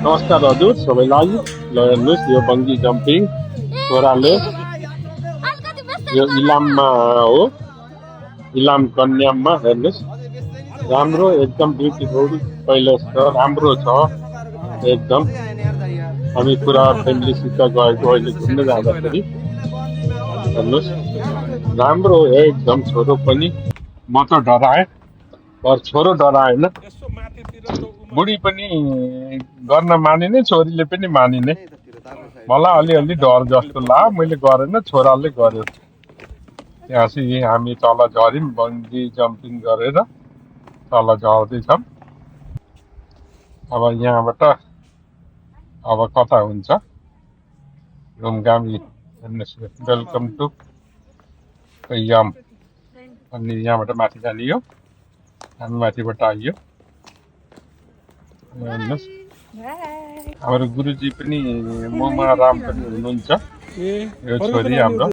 नमस्कार हजुर सबैलाई। ल हेर्नुहोस् यो बङ्गी जम्पिङ छोराले यो इलाममा हो, इलाम कन्याममा हेर्नुहोस्। राम्रो एकदम ब्युटिफुल पैलेस छ, राम्रो छ एकदम। हामी पुरा फ्यामिलीसित गएको अहिले घुम्न जाँदाखेरि हेर्नुहोस्, राम्रो एकदम। छोरो पनि, म त डराएँ पर छोरो डराएन। बुढी पनि गर्न मानिने, छोरीले पनि मानिने। मलाई अलिअलि डर जस्तो लाग्यो, मैले गरेन, छोराले गर्यो। त्यहाँ चाहिँ हामी तल झऱ्यौँ बङ्गी जम्पिङ गरेर तल झर्दैछौँ। अब यहाँबाट अब कता हुन्छ घुमघामी हेर्नुहोस्। वेलकम टु कैयाम अनि यहाँबाट माथि जाने हो। हामी माथिबाट आइयो हेर्नुहोस्। हाम्रो गुरुजी पनि मुमा राम पनि हुनुहुन्छ। यो छोरी हाम्रो